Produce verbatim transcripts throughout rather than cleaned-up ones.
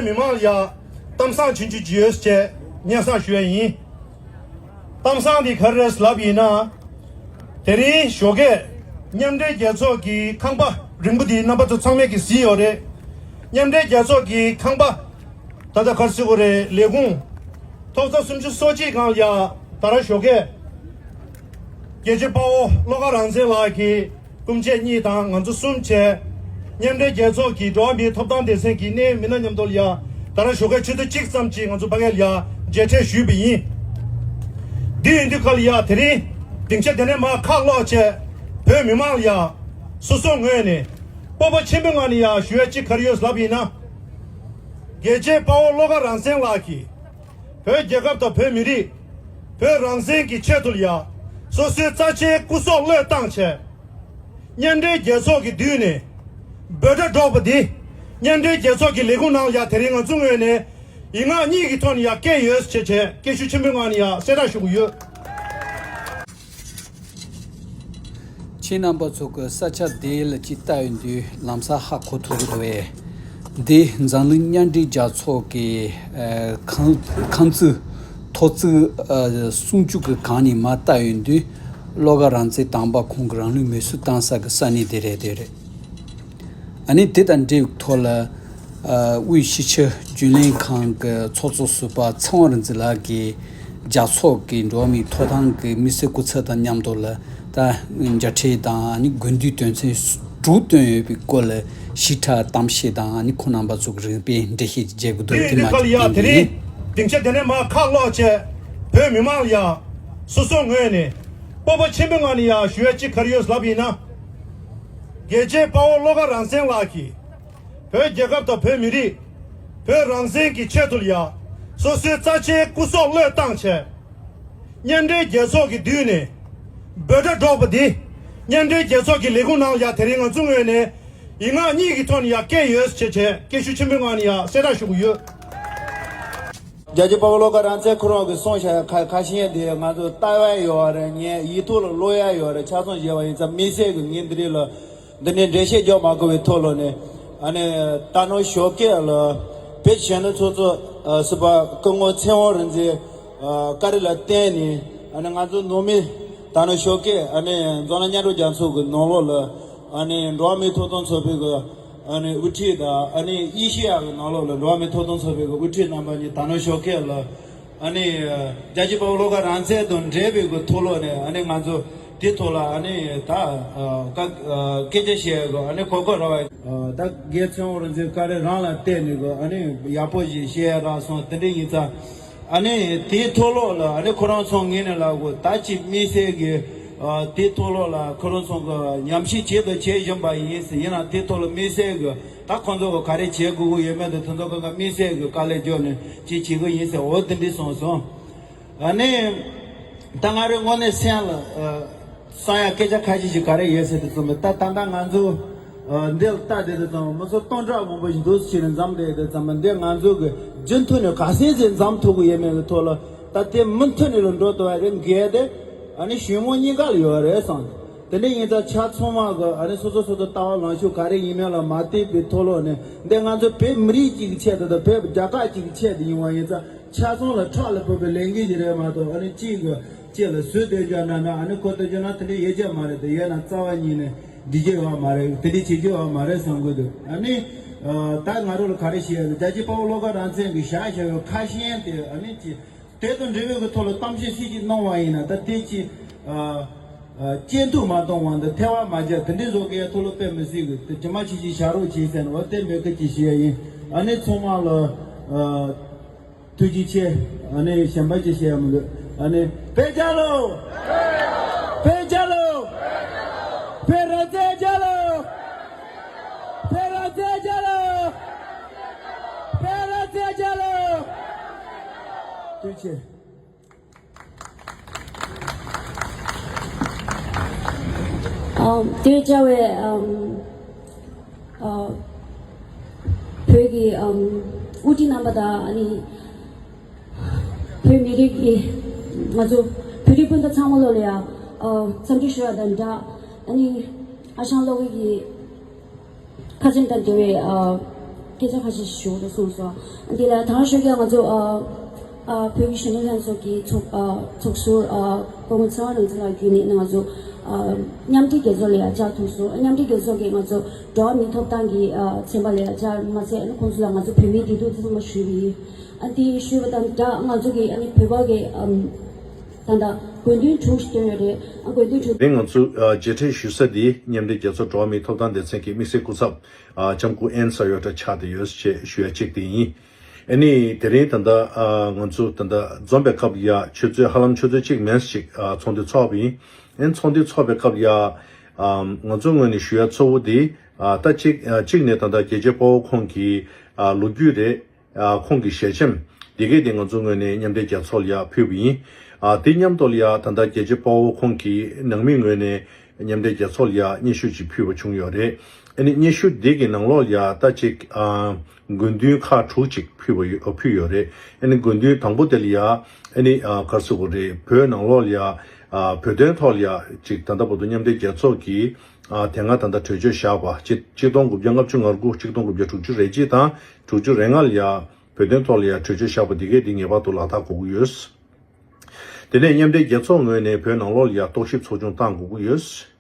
མི་མང་ལ་ཡ་གཏམ་བཟང་ཆུང་ཆུང་ཅིག་ཡོད་ཅེས་སྙན་སེང་ཞུ་ཡ་ཡིན། གཏམ་བཟང་འདི་ག་རེ་རེད་ལབ་ཡིན་ན། དེ་རིང་ཞོགས་ཀས་མཉམ་འབྲེལ་རྒྱལ་ཚོགས་ཀྱི་ཁང་པ་རིང་པོ་འདི་རྣམ་པ་ཚོ་ཚང་མས་ཀྱིས་གཟིགས་ཡོད་རེད། མཉམ་འབྲེལ་རྒྱལ་ཚོགས་ཀྱི་ཁང་པ་ད་ལྟ་ག་རེ་ཟེར་དགོས་རེད། ལས་ཁུངས་ཐོག་རྩ་སུམ་ཅུ་སོ་གཅིག་སྒང་ལ་ཡ་ད་ར་ཞོགས་ཀས་རྒྱལ་གཅེས་དཔའ་བོ་བློ་དགའ་རང་བཙན་ལགས་ཀྱིས་སྐུ་མཆེད་གཉིས་དང་ང་ཚོ་གསུམ་བྱས། མཉམ་འབྲེལ་རྒྱལ་ཚོགས་ཀྱི་འགྲོ་བ་མིའི་ཐོབ་ཐང་སྡེ་ཚན་གྱི་གནད་ཡོད་མི་སྣ་མཉམ་དུ་ལ་ཡ་ད་ར་ཞོགས་ཀའི་ཆུ་ཚོད་གཅིག་ཙམ་གྱིས་ང་ཚོ་ཕ་གིར་ལ་ཡ་མཇལ་འཕྲད་ཞུས་པ་ཡིན། འདི་ཡིན་དུས་ཁ་ལ་ཡ་དེ་རིང་སྡིངས་ཆ་དེ་ནས་མར་ཁ་ལོག་བྱས་བོད་མི་མང་ལ་ཡ་སོ་སོའི་ངོས་ནས་སྤོབས་པ་ཆེན་པོའི་ངང་ནས་ཡ་ཞུ་ཡ་གཅིག་ག་རེ་ཡོད་ལབ་ཡིན་ན། རྒྱལ་གཅེས་དཔའ་བོ་བློ་དགའ་རང་བཙན་ལགས་ཀྱིས་བོད་རྒྱལ་ཁབ་དང་བོད་མི་རིགས། བོད་རང་བཙན་གྱི་ཆེད་དུ་ལ་ཡ་སོ་སོའི་རྩ་ཆེའི་སྐུ་སྲོག་བློས་བཏང་བྱས། མཉམ་འབྲེལ་རྒྱལ་ཚོགས་ཀྱི་མདུན་ནས་འབོད་སྒྲ་སྒྲོག་པ་འདི་མཉམ་འབྲེལ་རྒྱལ་ཚོགས་ཀྱི་ལས་ཁུངས་ནང་ལ་ཡ་དེ་རིང་ང་ཚོའི་ངོས་ནས་ཡིག་ངག་གཉིས་ཀྱི་ཐོག་ནས་ཡ་བཀལ་ཡོད་ཅེས་བྱས་སྐད་ཤུགས་ཆེན་པོའི་ངང་ནས་ཡ་གསལ་བསྒྲགས་ཞུ་གི་ཡོད། ཁྱེད་རྣམ་པ་ཚོ་གི་ས་ཆ་དེ་ལ་ཅིག་ལྟ་ཡོང་དུས་ལམ་སང་ཧ་གོ་ཐུབ་ཀྱི་འདུག་བས། འདི་འཛམ་གླིང་མཉམ་འབྲེལ་རྒྱལ་ཚོགས་ཀྱི་ཨ་ཁང་ཁང་བརྩེགས་ཐོག་བརྩེགས་ཨ་སུམ་ཅུ་གི་སྒང་ནས་མར་ལྟ་ཡོང་དུས་བློ་དགའ་རང་བཙན་དམ་པ་ཁོང་གིས་རང་ལུས་མེར་སྲེག་བཏང་ས་གི་ས་གནས་དེ་རེད། དེ་རེད། ཨ་ནི་དེ་དང་འབྲེལ་བའི་ཐོག་ལ་ཨ་དབུས་སྤྱི་ཁྱབ་རྒྱུན་ལས་ཁང་གི་ཚོགས་གཙོ་ཟུར་པ་ཚེ་དབང་རིག་འཛིན་ལགས་ཀྱིས་རྒྱལ་ཚོགས་ཀྱི་འགྲོ་བ་མིའི་ཐོབ་ཐང་གི་དམིགས་བསལ་སྐུ་ཚབ་དང་མཉམ་དུ་ལ་ད་མཇལ་འཕྲད་དང་ཨ་ནི་དགུན་དུས་དོན་ཚན་དྲུག་བཏོན་ཡོད་པའི་སྐོར་ལ་ཞིབ་ཕྲ་གཏམ་བཤད་དང་ཨ་ནི་ཁོང་རྣམ་པ་ཚོ་གི་རིག་པའི་འགྲེལ་བཤད་ཅིག་མཇལ་དགོས་འདུག་དེ་དེ་མ་འདི་ག་ལ་ཡ་དེ་རིང་སྡིངས་ཆ་དེ་ནས་མར་ཁ་ལོག་བྱས་བོད་མི་མང་ལ་ཡ་སོ་སོའི་ངོས་ནས་སྤོབས་པ་ཆེན་པོའི་ངང་ནས་ཡ་ཞུ་ཡ་གཅིག་ག་རེ་ཡོད་ལབ་ཡིན་ན། རྒྱལ་གཅེས་དཔའ་བོ་བློ་དགའ་རང་བཙན་ལགས་ཀྱིས་བོད་རྒྱལ་ཁབ་དང་བོད་མི་རིགས། བོད་རང་བཙན་གྱི་ཆེད་དུ་ལ་ཡ་སོ་སོའི་རྩ་ཆེའི་སྐུ་སྲོག་བློས་བཏང་བྱས། མཉམ་འབྲེལ་རྒྱལ་ཚོགས་ཀྱི་མདུན་ནས་འབོད་སྒྲ་སྒྲོག་པ་འདི་མཉམ་འབྲེལ་རྒྱལ་ཚོགས་ཀྱི་ལས་ཁུངས་ནང་ལ་ཡ་དེ་རིང་ང་ཚོའི་ངོས་ནས་ཡིག་ངག་གཉིས་ཀྱི་ཐོག་ནས་ཡ་བཀལ་ཡོད་ཅེས་བྱས་སྐད་ཤུགས་ཆེན་པོའི་ངང་ནས་ཡ་གསལ་བསྒྲགས་ཞུ་གི་ཡོད། རྒྱལ་གཅེས་དཔའ་བོ་བློ་དགའ་རང་བཙན་ཁོ་རང་གིས་གསུངས་བཞག་ཡ་ཁ་ཁ་ཤས་དེ་ང་ཚོ་ལྟ་བ་ཡོད་རེད། ངས་ཡིག་ཐོག་ལ་ཀློག་ཡ་ཡོད་རེད། ཆ་ཚང་བཞག་པ་ཡིན་ཙང་དམིགས་བསལ་གྱི་ངས་འདི་རིགས་ལ་འདི་ནས་འགྲེལ་བཤད་རྒྱག་མ་དགོས་པའི་ཐོག་ལ་ནས་ཨ་ནི་ད་ནངས་ཞོགས་ཀས་ལ་བོད་གཞོན་ནུ་ཚོགས་གཙོ་ཟུར་པ་སྐུ་ངོ་ཚེ་དབང་རིག་འཛིན་བཀའ་རྒྱ་ལ་བརྟེན་ནས་ཨ་ནི་ང་ཚོ་ནང་མི་ད་ནངས་ཞོགས་ཀས་ཨ་ནི་འཛམ་གླིང་མཉམ་འབྲེལ་རྒྱལ་ཚོགས་ཀྱི་ནང་ལོགས་ལ་ཨ་ནི་འགྲོ་བ་མིའི་ཐོབ་ཐང་ཚོགས་པའི་གི་ཨ་ནི་དབུ་ཁྲིད་དང་ཨ་ནི་ཨེ་ཤེ་ཡ་གི་ནང་ལོགས་ལ་འགྲོ་བ་མིའི་ཐོབ་ཐང་ཚོགས་པའི་གི་དབུ་ཁྲིད་རྣམ་པ་གཉིས་ད་ནངས་ཞོགས་ཀས་ལ་ཨ་ནི་རྒྱལ་གཅེས་དཔའ་བོ་བློ་དགའ་རང་བཙན་དང་འབྲེལ་བའི་གི་ཐོག་ལོགས་ནས་ཨ་ནི་ང་ཚོ་དེ་ཐོག་ལ་ཨ་ནི་ད་ཨ་སྐད་ཆ་བཤད་གི་ཨ་ནི་གོ་སྐབས་རག་པ་ད་རྒན་ཚེ་དབང་རིག་འཛིན་བཀའ་རྒྱ་རང་ལ་བརྟེན་ནས་གི་ཨ་ནི་ཡག་པོ་ཞིག་བཤད་ཡ་རག་སོང་། དེ་འདྲ་ཡིན་ཙང་། ཨ་ནི་དེའི་ཐོག་ལོགས་ལ་ཨ་ནི་ཁོ་རང་ཚོ་ངོས་ནས་ལབ་དགོས། ད་ཅིག་དམིགས་བསལ་གྱི་ཨ་དེའི་ཐོག་ལོགས་ལ་ཁོ་རང་ཚོ་གི་ཉམས་ཞིབ་བྱེད་དང་བྱེད་བཞིན་པ་ཡིན་ཟེར། ཡིན་ན་དེའི་ཐོག་ལ་དམིགས་བསལ་གྱི་ད་ཁོང་ཚོ་གི་ག་རེ་བྱེད་དགོས་ཀྱི་ཡོད་མེད་དང་དེ་ཚོ་གི་དམིགས་བསལ་གྱི་དཀའ་ལས་བརྒྱབ་ནས་ཅིག་བྱེད་ཀྱི་ཡིན་ཟེར། འོ་དེ་འདྲ་གསུངས་སོང་། ཨ་ནི། ད་ང་རའི་དངོས་གནས་སེམས་ལ་ཨ་གསུང་ཡ་སྐད་ཆ་ཁ་ཤས་ཤིག་ག་རེ་ཡོད་ཟེར་དུས་ཙམ་པ། ད་ད་ལྟ་ང་ཚོ་ཨ་འདི་ལ་ལྟ་བསྡད་དུས་ཙམ་པ་མི་ཚོ་སྟོང་ཕྲག་མང་པོ་ཞིག་འདུག་སེ་བྱས་ནས་འཛོམས་བསྡད་དུས་ཙམ་པ། འདི་ང་ཚོ་གི་རྒྱུན་མཐུད་ནས་ག་ཚོད་ཙམ་འཛོམས་ཐུབ་ཀྱི་ཡོད་མེད་ཀྱི་ཐོག་ལ་ད་དེ་མུ་མཐུད་ནས་ལ་འགྲོ་ཐུབ་པ་རེད། འགལ་ཏེ་ཨ་ནི་གཞུང་དངུལ་གཉིས་ཀ་ལ་ཡོད་རེད་བསམ། དེ་འདྲ་ཡིན་ཙང་ཆ་ཚང་མ་གི་ཨ་ནི་སོ་སོ་སོ་སོ་ལྟ་བ་ལངས་ཕྱོགས་ག་རེ་ཡིན་མིན་ལ་མ་བལྟས་པའི་ཐོག་ལོགས་ནས། འདི་ང་ཚོ་བོད་མི་རིགས་གཅིག་གི་ཆེད་དུ་དང་བོད་རྒྱལ་ཁབ་གཅིག་གི་ཆེད་དུ་ཡིན་པ་ཡིན་ཙང་། ཆ་ཚང་ལ་ཕྲག་ལ་བབས་པའི་ལས་འགུལ་ཞིག་རེད་མ་གཏོགས། ཨ་ནི་གཅིག་གིས་གཅིག་ལ་ཟུར་སྟོན་རྒྱུ་ན་ན། ཨ་ནི་ཁོ་སྟོན་རྒྱུ་ན་དེ་འདྲ་ཡོད་རྒྱུ་མ་རེད་དེ། ཡོད་ན་རྩ་བ་ཉིད་ནས་འགྲིག་རྒྱུ་ཡོད་མ་རེད། དེ་འདྲ་བྱེད་རྒྱུ་ཡོད་མ་རེད་བསམ་གྱི་འདུག་ཨ་ནི་ཨ་ད་ང་རང་ལ་ག་རེ་བཤད་ཡ་ཡོད། རྒྱལ་གཅེས་དཔའ་བོ་བློ་དགའ་རང་བཙན་གྱིས་བཞག་བཞག་ཡོད་ཁ་ཤས་དེ་ཨ་ནི་ཅི་དེ་དང་འབྲེལ་བའི་གི་ཐོག་ལ་གཏམ་བཤད་ཅིག་གནང་བ་ཡིན་ན། ད་དེ་ཅི་ཨ་ཨ་སྐྱོན་ཐུག་མ་གཏོང་བ་འདི་ཐལ་བ་མ་རྒྱག་དེ་འདྲའི་བཟོ་གི་ཡ་ཐོག་ལ་དཔེ་མི་སྲིད་གི་དེ་ཇི་མ་ཇི་བཞིན་བཞག་རོགས་བྱེད་ཟེར་ནས། འོ་དེ་མོས་གུས་ཀྱིས་ཞུ་ཡ་ཡིན། ཨ་ནི་ཚང་མ་ལ་ཨ། ཐུགས་རྗེ་ཆེ། ཨ་ནི་གཞན་པ་ཅིག་བཤད་ཡ་མི་འདུག་ཨ་ནི་བོད་རྒྱལ་ལོ། བོད་རྒྱལ་ལོ། བོད་རང་བཙན་རྒྱལ་ལོ། བོད་རང་བཙན་རྒྱལ་ལོ། བོད་རང་བཙན་རྒྱལ་ལོ། ཐུགས་རྗེ་ཆེ། ཨ་དེ་བྱ་བའི་ཨམ། ཨ་བོད་ཀྱི་ཨམ་དབུ་ཁྲིད་རྣམ་པ་དང་། ཨ་ནི་བོད་མི་རིགས་ཀྱི་ང་ཚོ་བོད་རིགས་སྤུན་ཟླ་ཚང་མ་ལོ་ལ་ཡ་ཨ་འཚམས་འདྲི་ཞུ་བ་དང་སྦྲགས། ཨ་ནི་ཨ་ཞང་བློ་དགའ་གི་ཁ་ཆེམས་དང་འབྲེལ་བའི་ཨ་ སྐད་ཆ་ཁ་ཤས་ཤིག་ཞུ་དགོས་གསུངས་སོང་། འདི་ལ་དང་ཞོགས་ཀྱི་ང་ཚོ་ཨ་ཨ་བོད་ཀྱི་གཞོན་ནུ་ལྷན་ཚོགས་ཀྱི་ཚོགས་ཨ་ཚོགས་ཟུར་ཨ་སྤོ་མོ་ཚེ་དབང་རིག་འཛིན་ལགས་བརྒྱུད་ནས་ང་ཚོ་ཨ་མཉམ་འབྲེལ་རྒྱལ་ཚོགས་ལ་ཡང་བཅར་ཐུབ་སོང་། མཉམ་འབྲེལ་རྒྱལ་ཚོགས་ཀྱི་ང་ཚོ་འགྲོ་བ་མིའི་ཐོབ་ཐང་གི་ཨ་ཚན་པ་ལ་ཡང་བཅར་མ་ཚད་ཨ་ནི་ཁོང་ཚོ་ལ་ང་ཚོ་བོད་མིའི་བདེ་སྡུག་དེ་ཚང་མ་ཞུས་པ་ཡིན། ཨ་འདི་ཞུས་པ་དང་སྦྲགས་ང་ཚོ་གི་ཨ་ནི་བོད་པ་གི་ཨམ་ད་ལྟ་དགོས་འདུན་དྲུག་ཞིག་བཏོན་ཡོད་རེད། ཨ་དགོས་འདུན་དྲུག་དེ་ང་ཚོ་ཨ་མཇལ་འཕྲད་ཞུ་ས་འདི་མཉམ་འབྲེལ་རྒྱལ་ཚོགས་འགྲོ་བ་མིའི་ཐོབ་ཐང་སྡེ་ཚན་གྱི་དམིགས་བསལ་སྐུ་ཚབ་ཨ་ལྕམ་སྐུ་ཨེན་ས་ཡོ་ཊ་ཆགས་བསྡད་ཡོད་ཅེས་ཞུ་ཡ་གཅིག་དེ་ཡིན། ཨ་ནི་དེ་རིང་ད་ལྟ་ཨ་ང་ཚོ་ད་ལྟ་འཛོམས་པའི་སྐབས་ལ་ཡ་ཆུ་ཚོད་ཧ་ལམ་ཆུ་ཚོད་གཅིག་མིན་ཞིག་ཨ་ཚོགས་འདུ་ཚོགས་པ་ཡིན། ཨ་ནི་ཚོགས་འདུ་ཚོགས་པའི་སྐབས་ལ་ཡ་ཨ་ང་ཚོ་ངོས་ནས་ཞུ་ཡ་གཙོ་བོ་དེ་ཨ་ད་གཅིག་ཨ་གཅིག་ནས་ད་ལྟ་རྒྱལ་གཅེས་དཔའ་བོ་ཁོང་གི་ཨ་ལོ་རྒྱུས་རེད། ཨ་ཁོང་གི་ཞལ་ཆེམས་འདི་གས་དེ་ང་ཚོ་ངོས་ནས་མཉམ་འབྲེལ་རྒྱལ་ཚོགས་ལ་ཡ་ཕུལ་བ་ཡིན། ཨ་དེ་མཉམ་དུ་ལ་ཡ་ད་ལྟ་རྒྱལ་གཅེས་དཔའ་བོ་ཁོང་གི་ནང་མི་ངོས་ནས་མཉམ་འབྲེལ་རྒྱལ་ཚོགས་ལ་ཡ་སྙན་ཞུ་ཅིག་ཕུལ་བ་བྱུང་ཡོད་རེད། ཨ་ནི་སྙན་ཞུ་འདི་གི་ནང་ལོགས་ལ་ཡ་ད་ཅིག་ཨ་དགོས་འདུན་ཁག་དྲུག་ཅིག་ཕུལ་བ་ཡོད་ཕུལ་ཡོད་རེད། ཨ་ནི་དགོས་འདུན་དང་པོ་དེ་ལ་ཡ་ཨ་ནི་ཨ་ག་རེ་ཟེར་དགོས་རེད། བོད་ནང་ལོགས་ལ་ཡ་ཨ་བོད་དོན་ཐོག་ལ་ཡ་ཅིག་ད་ལྟ་བར་དུ་མཉམ་འབྲེལ་རྒྱལ་ཚོགས་ཀྱི་ཨ་དེ་སྔ་ད་ལྟ་གྲོས་ཆོད་བཞག་པ་གཅིག་གཅིག་སྟོང་དགུ་བརྒྱ་ལྔ་བཅུ་ང་དགུ་གཅིག་སྟོང་དགུ་བརྒྱ་དྲུག་ཅུ་རེ་གཅིག་དང་དྲུག་ཅུ་རེ་ལྔ་ལ་ཡ་བོད་དོན་ཐོག་ལ་ཡ་གྲོས་ཆོད་བཞག་པ་འདི་གས་འདི་ངེས་པར་དུ་ལག་བསྟར་དགོས་ཀྱི་ཡོད། དེ་ནས་མཉམ་འབྲེལ་རྒྱལ་ཚོགས་ངོས་ནས་བོད་ནང་ལོགས་ལ་ཡ་རྟོག་ཞིབ་ཚོགས་ཆུང་བཏང་དགོས་ཀྱི་ཡོད།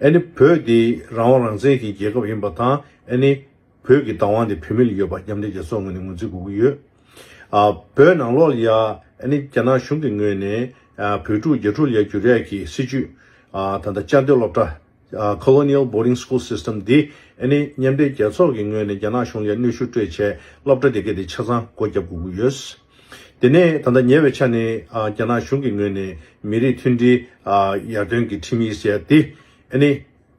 ཨ་ནི་བོད་འདི་རང་དབང་རང་བཙན་གྱི་རྒྱལ་ཁབ་ཡིན་པ་དང་ཨ་ནི་བོད་ཀྱི་བདག་དབང་དེ་བོད་མི་ལ་ཡོད་པ་མཉམ་འབྲེལ་རྒྱལ་ཚོགས་ངོས་ནས་ངོས་འཛིན་དགོས་ཀྱི་ཡོད། ཨ་བོད་ནང་ལོགས་ལ་ཡ་ཨ་ནི་རྒྱ་ནག་གཞུང་གི་ངོས་ནས་ཨ་བོད་ཕྲུག་རྒྱ་ཕྲུག་ལ་ཡ་བསྒྱུར་ཡས་ཀྱི་སྲིད་ཇུས་ཨ་ད་ལྟ་བཅའ་སྡོད་སློབ་གྲྭ་ཨ་Colonial Boarding School System འདི་ཨ་ནི་མཉམ་འབྲེལ་རྒྱལ་ཚོགས་ཀྱི་ངོས་ནས་རྒྱ་ནག་གཞུང་ལ་ཡ་གནོན་ཤུགས་སྤྲོད་བྱས་སློབ་གྲྭ་དེ་ག་དེ་ཆ་ཚང་སྒོ་བརྒྱབ་དགོས་ཀྱི་ཡོད། དེ་ནས་ད་ལྟ་ཉེ་བའི་ཆ་ནས་ཨ་རྒྱ་ནག་གཞུང་གི་ངོས་ནས་མི་རིགས་མཐུན་སྒྲིལ་ཨ་ཡར་ཐོན་གྱི་ཁྲིམས་ཡིག་ཟེར་ཡ་དེ་ཨ་ནི་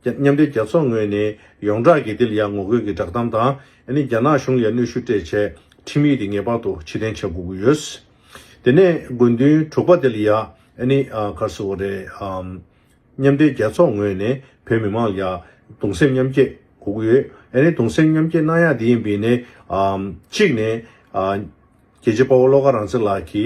རྒྱ་མཉམ་འབྲེལ་རྒྱལ་ཚོགས་ངོས་ནས་ཡོངས་གྲགས་ཀྱི་དེ་ལ་ཡ་ངོ་རྒོལ་གྱི་བསྒྲགས་གཏམ་དང་ཨ་ནི་རྒྱ་ནག་གཞུང་ལ་ཡ་གནོན་ཤུགས་སྤྲད་བྱས་ཁྲིམས་ཡིག་དེ་ངེས་པར་དུ་ཕྱིར་འཐེན་བྱ་དགོས་ཀྱི་ཡོད། དེ་ནས་དགོས་འདུན་དྲུག་པ་དེ་ལ་ཡ་ཨ་ནི་ཨ་ག་རེ་ཟེར་དགོས་རེད། ཨམ་མཉམ་འབྲེལ་རྒྱལ་ཚོགས་ངོས་ནས་བོད་མི་མང་ལ་ཡ་གདུང་སེམས་མཉམ་སྐྱེད་དགོས་ཀྱི་ཡོད། ཨ་ནི་གདུང་སེམས་མཉམ་སྐྱེད་གནང་ཡ་དེ་ཡིན་པས་ནས་ཨམ་གཅིག་ནས་ཨ་རྒྱལ་གཅེས་དཔའ་བོ་བློ་དགའ་རང་བཙན་ལགས་ཀྱི་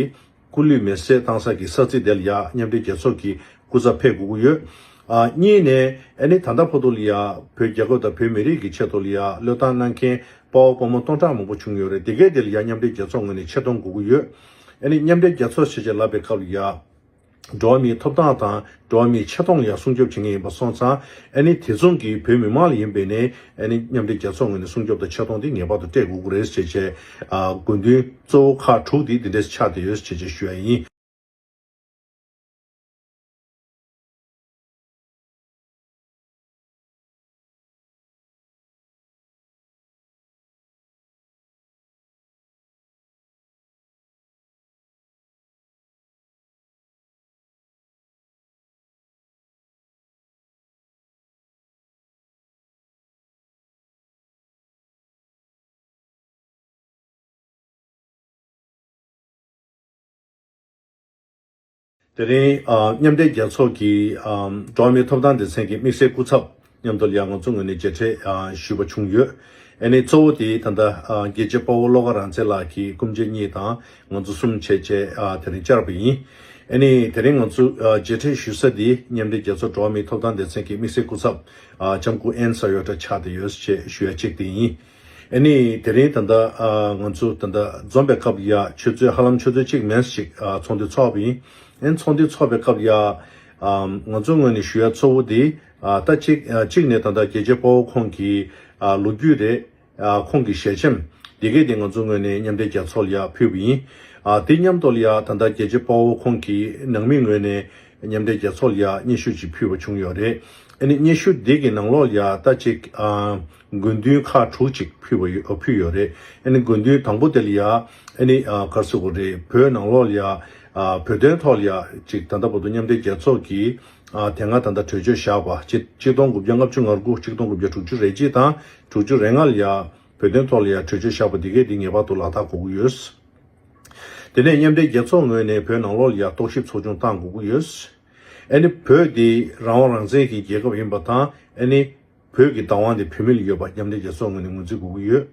སྐུ་ལུས་མེ་བསྲེགས་བཏང་ས་གི་ས་ཚིགས་དེ་ལ་ཡ་མཉམ་འབྲེལ་རྒྱལ་ཚོགས་ཀྱི་སྐུ་ཚབ་ཕེབས་དགོས་ཀྱི་ཡོད། ཨ་གཉིས་ནས་ཨ་ནི་ད་ལྟ་བར་དུ་ལ་ཡ་བོད་རྒྱལ་ཁབ་དང་བོད་མི་རིགས་ཀྱི་ཆེད་དུ་ལ་ཡ་བློས་བཏང་གནང་མཁན་དཔའ་བོ་དཔའ་མོ་སྟོང་ཕྲག་མང་པོ་བྱུང་ཡོད་རེད། དེ་གས་དེ་ལ་ཡ་མཉམ་འབྲེལ་རྒྱལ་ཚོགས་ངོས་ནས་ཆེ་མཐོང་དགོས་ཀྱི་ཡོད། ཨ་ནི་མཉམ་འབྲེལ་རྒྱལ་ཚོགས་ཞེས་བྱ་ལབ་པའི་སྐབས་ལ་ཡ། འགྲོ་བ་མིའི་ཐོབ་ཐང་དང་འགྲོ་བ་མིའི་ཆེ་མཐོང་ལ་ཡང་སྲུང་སྐྱོབ་བྱེད་མཁན་ཡིན་པ་སོང་ཙང་ཨ་ནི་དེ་མཚུངས་ཀྱི་བོད་མི་མང་ལ་ཡིན་པས་ནས་ཨ་ནི་མཉམ་འབྲེལ་རྒྱལ་ཚོགས་ངོས་ནས་སྲུང་སྐྱོབ་དང་ཆེ་མཐོང་དེ་ངེས་པར་དུ་སྤྲད་དགོས་ཀྱི་རེད་ཅེས་བྱས་ཨ་དགོས་འདུན་གཙོ་བོ་ཁག་དྲུག་དེ་འདི་འདྲས་ཆགས་བསྡད་ཡོད་ཅེས་བྱས་ཞུ་ཡ་ཡིན། དེ་རིང་ཨ་མཉམ་འབྲེལ་རྒྱལ་ཚོགས་ཀྱི་ཨ་འགྲོ་བ་མིའི་ཐོབ་ཐང་སྡེ་ཚན་གྱི་དམིགས་བསལ་སྐུ་ཚབ་མཉམ་དུ་ལ་ཡ་ང་ཚོ་ངོས་ནས་མཇལ་འཕྲད་ཨ་ཞུས་པ་བྱུང་ཡོད། ཨ་ནི་གཙོ་བོ་དེ་ད་ལྟ་ཨ་རྒྱལ་གཅེས་དཔའ་བོ་བློ་དགའ་རང་བཙན་ལགས་ཀྱི་སྐུ་མཆེད་གཉིས་དང་ང་ཚོ་གསུམ་བྱས་བྱས་ཨ་དེ་རིང་བཅར་བ་ཡིན། ཨ་ནི་དེ་རིང་ང་ཚོ་ཨ་མཇལ་འཕྲད་ཞུ་ས་འདི་མཉམ་འབྲེལ་རྒྱལ་ཚོགས་འགྲོ་བ་མིའི་ཐོབ་ཐང་སྡེ་ཚན་གྱི་དམིགས་བསལ་སྐུ་ཚབ་ཨ་ལྕམ་སྐུ་ཨེན་ས་ཡོ་ཊ་ཆགས་བསྡད་ཡོད་ཅེས་ཞུ་ཡ་གཅིག་དེ་ཡིན། ཨ་ནི་དེ་རིང་ད་ལྟ་ཨ་ང་ཚོ་ད་ལྟ་འཛོམས་པའི་སྐབས་ལ་ཡ་ཆུ་ཚོད་ཧ་ལམ་ཆུ་ཚོད་གཅིག་མིན་ཞིག་ཨ་ཚོགས་འདུ་ཚོགས་པ་ཡིན། ཨ་ནི་ཚོགས་འདུ་ཚོགས་པའི་སྐབས་ལ་ཡ་ཨ་ང་ཚོ་ངོས་ནས་ཞུ་ཡ་གཙོ་བོ་དེ་ཨ་ད་གཅིག་ཨ་གཅིག་ནས་ད་ལྟ་རྒྱལ་གཅེས་དཔའ་བོ་ཁོང་གི་ཨ་ལོ་རྒྱུས་རེད། ཨ་ཁོང་གི་ཞལ་ཆེམས་འདི་གས་དེ་ང་ཚོ་ངོས་ནས་མཉམ་འབྲེལ་རྒྱལ་ཚོགས་ལ་ཡ་ཕུལ་བ་ཡིན། ཨ་དེ་མཉམ་དུ་ལ་ཡ་ད་ལྟ་རྒྱལ་གཅེས་དཔའ་བོ་ཁོང་གི་ནང་མི་ངོས་ནས་མཉམ་འབྲེལ་རྒྱལ་ཚོགས་ལ་ཡ་སྙན་ཞུ་ཅིག་ཕུལ་བ་བྱུང་ཡོད་རེད། ཨ་ནི་སྙན་ཞུ་འདི་གི་ནང་ལོགས་ལ་ཡ་ད་ཅིག་ཨ་དགོས་འདུན་ཁག་དྲུག་ཅིག་ཕུལ་བ་ཡོད་ཕུལ་ཡོད་རེད། ཨ་ནི་དགོས་འདུན་དང་པོ་དེ་ལ་ཡ་ཨ་ནི་ཨ་ག་རེ་ཟེར་དགོས་རེད། བོད་ནང་ལོགས་ལ་ཡ་ཨ་བོད་དོན་ཐོག་ལ་ཡ་ཅིག་ད་ལྟ་བར་དུ་མཉམ་འབྲེལ་རྒྱལ་ཚོགས་ཀྱི་ཨ་དེ་སྔ་ད་ལྟ་གྲོས་ཆོད་བཞག་པ་གཅིག་གཅིག་སྟོང་དགུ་བརྒྱ་ལྔ་བཅུ་ང་དགུ་གཅིག་སྟོང་དགུ་བརྒྱ་དྲུག་ཅུ་རེ་གཅིག་དང་དྲུག་ཅུ་རེ་ལྔ་ལ་ཡ་བོད་དོན་ཐོག་ལ་ཡ་གྲོས་ཆོད་བཞག་པ་འདི་གས་འདི་ངེས་པར་དུ་ལག་བསྟར་དགོས་ཀྱི་ཡོད། དེ་ནས་མཉམ་འབྲེལ་རྒྱལ་ཚོགས་ངོས་ནས་བོད་ནང་ལོགས་ལ་ཡ་རྟོག་ཞིབ་ཚོགས་ཆུང་བཏང་དགོས་ཀྱི་ཡོད། ཨ་ནི་བོད་འདི་རང་དབང་རང་བཙན་གྱི་རྒྱལ་ཁབ་ཡིན་པ་དང་ཨ་ནི་བོད་ཀྱི་བདག་དབང་དེ་བོད་མི་ལ་ཡོད་པ་མཉམ་འབྲེལ་རྒྱལ་ཚོགས་ངོས་ནས་ངོས་འཛིན་དགོས་ཀྱི་ཡོད།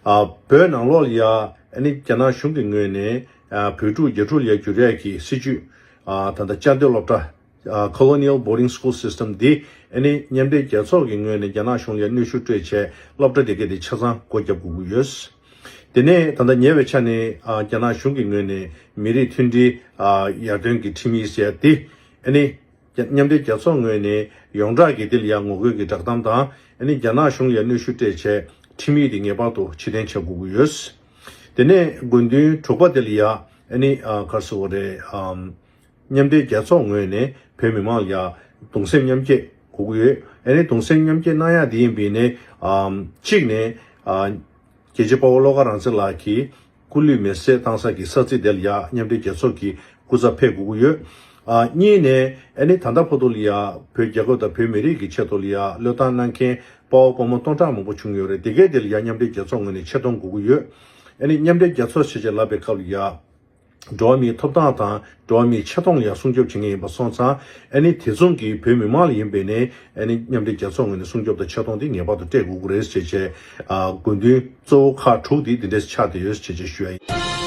ཨ་བོད་ནང་ལོགས་ལ་ཡ་ཨ་ནི་རྒྱ་ནག་གཞུང་གི་ངོས་ནས་ཨ་བོད་ཕྲུག་རྒྱ་ཕྲུག་ལ་ཡ་བསྒྱུར་ཡས་ཀྱི་སྲིད་ཇུས་ཨ་ད་ལྟ་བཅའ་སྡོད་སློབ་གྲྭ་ ཨ་Colonial Boarding School System འདི་ཨ་ནི་མཉམ་འབྲེལ་རྒྱལ་ཚོགས་ཀྱི་ངོས་ནས་རྒྱ་ནག་གཞུང་ལ་གནོན་ཤུགས་སྤྲད་བྱས་སློབ་གྲྭ་དེ་གའི་དེ་ཆ་ཚང་སྒོ་བརྒྱབ་དགོས་ཀྱི་ཡོད། དེ་ནས་ད་ལྟ་ཉེ་བའི་ཆ་ནས་ཨ་རྒྱ་ནག་གཞུང་གི་ངོས་ནས་མི་རིགས་མཐུན་སྒྲིལ་ཨ་ཡར་ཐོན་གྱི་ཁྲིམས་ཡིག་ཟེར་ཡ་དེ་ཨ་ནི་རྒྱ་མཉམ་འབྲེལ་རྒྱལ་ཚོགས་ངོས་ནས་ཡོངས་གྲགས་ཀྱི་དེ་ལ་ཡ་ངོ་རྒོལ་གྱི་བསྒྲགས་གཏམ་དང་ཨ་ནི་རྒྱ་ནག་གཞུང་ལ་ཡ་གནོན་ཤུགས་སྤྲད་བྱས་ཁྲིམས་ཡིག་དེ་ངེས་པར་དུ་ཕྱིར་འཐེན་བྱ་དགོས་ཀྱི་ཡོད། དེ་ནས་དགོས་འདུན་དྲུག་པ་དེ་ལ་ཡ་ཨ་ནི་ཨ་ག་རེ་ཟེར་དགོས་རེད། ཨམ། མཉམ་འབྲེལ་རྒྱལ་ཚོགས་ངོས་ནས་བོད་མི་མང་ལ་ཡ་གདུང་སེམས་མཉམ་སྐྱེད་དགོས་ཀྱི་ཡོད། ཨ་ནི་གདུང་སེམས་མཉམ་སྐྱེད་གནང་ཡ་དེ་ཡིན་པས་ནས་ཨམ་གཅིག་ནས་ཨ་རྒྱལ་གཅེས་དཔའ་བོ་བློ་དགའ་རང་བཙན་ལགས་ཀྱིས་སྐུ་ལུས་མེ་སྲེག་བཏང་ས་གི་ས་ཚིགས་དེ་ལ་ཡ་མཉམ་འབྲེལ་རྒྱལ་ཚོགས་ཀྱི་སྐུ་ཚབ་ཕེབས་དགོས་ཀྱི་ཡོད། ཨ་གཉིས་ནས་ཨ་ནི་ད་ལྟ་བར་དུ་ལ་ཡ་བོད་རྒྱལ་ཁབ་དང་བོད་མི་རིགས་ཀྱི་ཆེད་དུ་ལ་ཡ་བློས་བཏང་གནང་མཁན་དཔའ་བོ་དཔའ་མོ་སྟོང་ཕྲག་མང་པོ་བྱུང་ཡོད་རེད། དེ་གས་དེ་ལ་ཡ་མཉམ་འབྲེལ་རྒྱལ་ཚོགས་ངོས་ནས་ཆེ་མཐོང་དགོས་ཀྱི་ཡོད། ཨ་ནི་མཉམ་འབྲེལ་རྒྱལ་ཚོགས་ཞེས་བྱས་ལབ་པའི་སྐབས་ལ་ཡ། འགྲོ་བ་མིའི་ཐོབ་ཐང་དང་འགྲོ་བ་མིའི་ཆེ་མཐོང་ལ་ཡང་སྲུང་སྐྱོབ་བྱེད་མཁན་ཡིན་པ་སོང་ཙང་ཨ་ནི་དེ་མཚུངས་ཀྱི་བོད་མི་མང་ལ་ཡིན་པས་ནས་ཨ་ནི་མཉམ་འབྲེལ་རྒྱལ་ཚོགས་ངོས་ནས་སྲུང་སྐྱོབ་དང་ཆེ་མཐོང་དེ་ངེས་པར་དུ་སྤྲད་དགོས་ཀྱི་རེད་ཅེས་བྱས་ཨ་དགོས་འདུན་གཙོ་བོ་ཁག་དྲུག་དེ་འདི་འདྲས་ཆགས་བསྡད་ཡོད་ཅེས་བྱས་ཞུ་ཡ་ཡིན།